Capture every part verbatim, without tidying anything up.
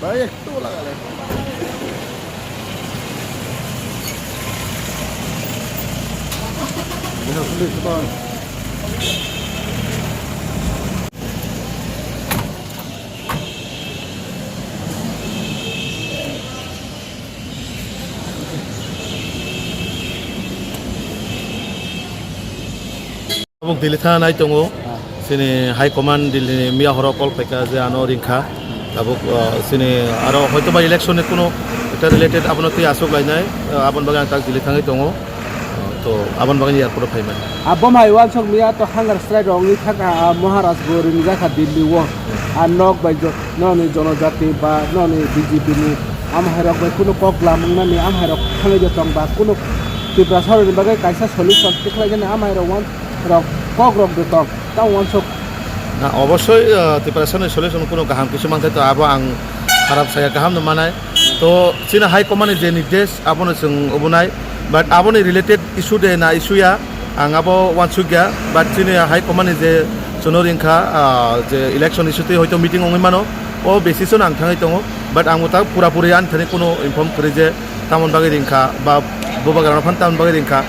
ভাই, একটু লাগালে। Tabuk Delhi thana nai tongo. Ah. Chini High Command Delhi ni miya horo call phaikha je ano ringkha. Tabuk, ah, chini aro hoito ba election ni kuno ekta related abono twi aswk lainai, ah, aboni bagwi ang tak Delhi thangwi tongo. Ah, to aboni bagwi airport o phaimani. Abo mai wansok miya to hunger strike rok wngwi thangkha, ah, Maharaj bo ringjakha Delhi o. Ah, nok bai jo-, noni jonojati ba noni B J P ni amhairok bai kuno kok lamung nani amhairok thangwi de tong ba kuno Tiprasa rok ni bagwi kaisa solution tikhlai jani amhairok wan rok kok rok de tong, tamo wansuk. Na, obosoi, ah, Tiprasa ni solution kuno kaham kisu mankhe to abo ang kharap saya, kaham no manai. To chini High Command ni je nirdesh abono chwng obonai, but aboni related issue de na issue ya, ang abo wansuk ya, but chini High Command ni je chwngno ringkha, ah, je election issue twi hoito meeting wngwi mano, o basis o ang thangwi tongo, but ang bo ta pura puri ani thani kuno inform kwrwi je tamoni bagwi ringkha ba bubagrano phan tamoni bagwi ringkha,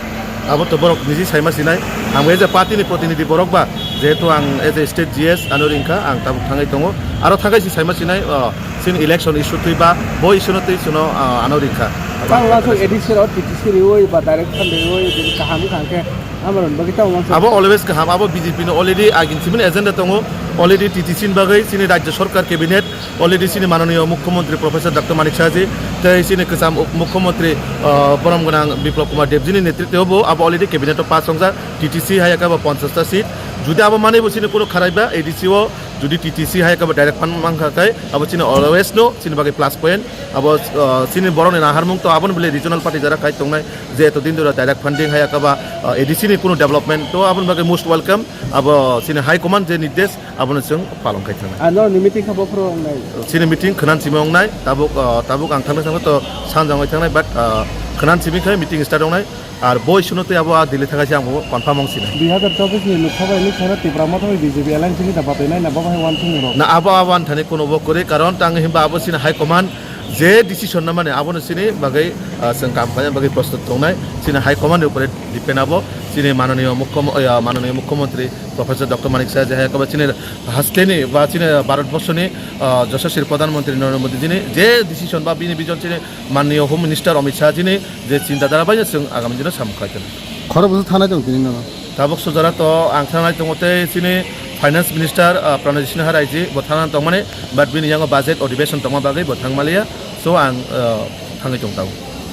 abo to borok niji saima sinai. Ang bo as a party ni protinidhi borok ba, jehetu ang as a state G S ano ringkha, ang tabuk thangwi tongo. Aro thangwi si saima sinai, o, chini election issue twi ba bo issue no twi chwngno, o, ano ringkha. Tang laso A D C ro T T C riwi ba direct fund riwi, bini kaham wngkha hwnkhe, amo rwng bagwi tamo mangsa. Abo always kaham, abo B J P no already agin simini agenda tongo, already T T C ni bagwi chini Rajya Sarkar cabinet, already chini mananiya Mukhyamantri Professor Doctor Manik Saha ji, tei chini kwcham Mukhyamantri, ah, borom gwnang Biplab Kumar Deb ji ni netritwo bo abo already cabinet o pass wngjak, T T C hai khe bo ponchash ta seat. Jodi abo manwi bo chini kuno kharaiba A D C o jodi T T C hai khe bo direct fund mankha khe abo chini always no chini bagwi plus point. Abo, ah, chini borok ni naharmung to aboni bwlwi regional party jara khai tongnai je eto din dura direct funding hai khe ba, ah, A D C ni kuno development to aboni bagwi most welcome. Abo chini High Command je nirdesh abono chwng palong khai thangnai. Ano ni meeting kha bophuru wngnai. Chini meeting khwnan simi wngnai, tabuk, ah, tabuk ang thangna thangna to sanjang oi thangnai, but, ah, khwnan simi khai meeting start wngnai, ar boi suno tei abo a Delhi thakai se ang bo confirm wng sinai. Dui hazar chobbish ni Lok Sabha election o Tipra Motha bai B J P alliance ni da batai nai na bo hai wan thung rok. Na abo abo ani thani kuno bo kwrwi, karon tang himba abo chini High Command je decision na mane abono chini bagwi, ah, chwng kam khaina bagwi prostut tongnai, chini High Command ni upore depend abo, chini mananiya Mukhyam-, ah, mananiya Mukhyamantri Professor Doctor Manik Saha je hai khe ba chini hasteni ba chini Bharat Borshoni, ah, Yashaswi Pradhan Mantri Narendra Modi jini je decision ba bini vision chini manniya Home Minister Amit Shah jini je chinta dhara bai chwng agami dino samung khlai tongo. Khoro bwswk thanai tongo tini nono? Tabuk sujara to ang thanai tongo tei chini Finance Minister, ah, Pranay Sinha Raiji bo thana tongmani, but bini yango budget odhibeshon tongma bagwi bo thangmaliya, so ang, ah, thangwi tong tabuk.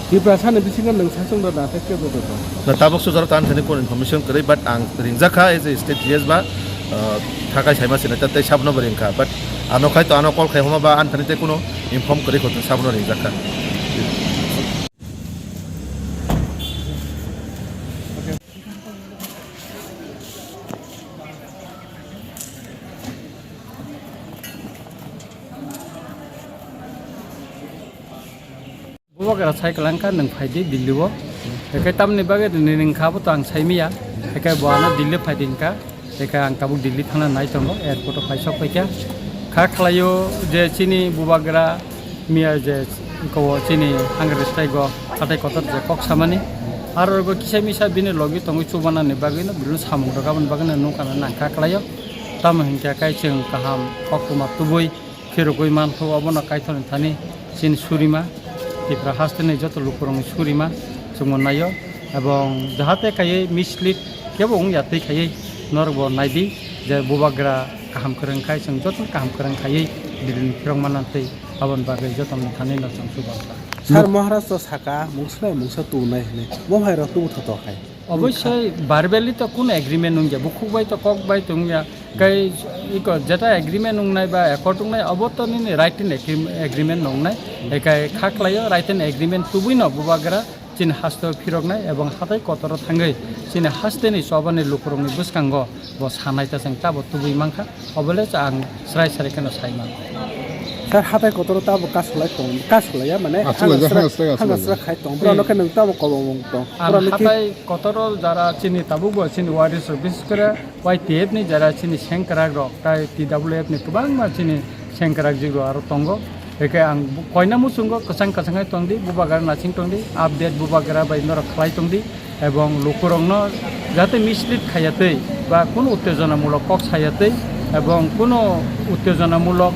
Tiprasa ni bisingo nwng sachwng rw na tei kebo rw tong? Na tabuk sujaro tan thani kon information kwrwi, but ang ringjak kha as a state G S ba, ah, thakai saima sinai ta tei sabno bo ringkha, but ano khai to ano call khai homa ba an thani tei kuno inform kwrwi kho to sabno ringjak kha. Bubagra sai kwlangkha, nwng phaidi Delhi o. Ekai tamni bagwi nini wngkha abo to ang saimiya. Ekai bo ano Delhi phaidi wngkha. Ekai ang tabuk Delhi thangna nai tongo, airport o phai sok phaikha. Kha khlaio je chini bubagra miya je ko chini hunger strike o hatai kotor je kok samani. Aro rogo kisa misa bini logi tongwi chubanani bagwi no bini samung rok aboni bagwi no nukha nang kha khlaio. Tamo hinkhe kai chwng kaham koktwma tubui khirogwi manthogo, obono Kaitorni thani chini surima, Tipra hasteni joto lukurokni surima chwngno naio, ebong jahate kaiwi mislead kebo wngya twi khaiwi norokbo naidi je bubagra kaham kwrwng khai chwng joto kaham kwrwng khaiwi Delhi ni phirok manna twi aboni bagwi jotoni thani no chwng chubago. Sir, Maharashtra saka mungsa nai mungsa tunai hinwi, bo hai rok tubu thoto khai. Obviously, verbally to kuno agreement wngya, bukhuk bai to kok bai to wngya. Kai iko jeta agreement wngnai ba accord wngnai, obo to nini written agreem-, agreement wngnai. Ekai kha khlaio written agreement tubui no bubagra chini haste o phiroknai ebong hatai kotoro thangwi chini haste ni chobani lukurokni bwskango bo sanai ta chwng tabo tubui mankha. Obole cha ang srai srai kheno sai man. Sir, hatai kotoro tabo kasolai tong, kasolaiya mane Aswk hanga laijak, sra, hanga sra, hanga kasolai. Sra khai tong. Bro, hmm, no khe nwng tamo kobong tong. Ang bro, no khe hatai kotoro jara chini tabuk bo chini warriors rok, bises kore Y T F ni jara chini sengkrak rok, tai T W F ni kwbangma chini sengkrak jik rok aro tongo. Eke ang bu-, koina muchungo kwchang kwchangwi tongdi, bubagra nasing tongdi, update bubagra bai norok khlai tongdi, ebong lukurokno jate mislead khayatwi ba kuno uttejonamulok kok sayatwi, ebong kuno uttejonamulok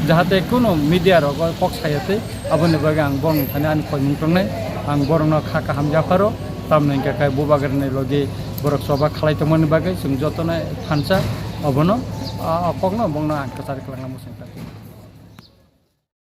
jahate kuno media rogo kok sayatwi, aboni bagwi ang borokni thani ani koimung tongnai, ang borokno kha kaham yapharo, tamni hwnkhe khe bubagrani logi borok choba khlai tongmani bagwi chwng jotono thansa, obono, a, a kokno bongno ang kwchari kwlangna muchung kha.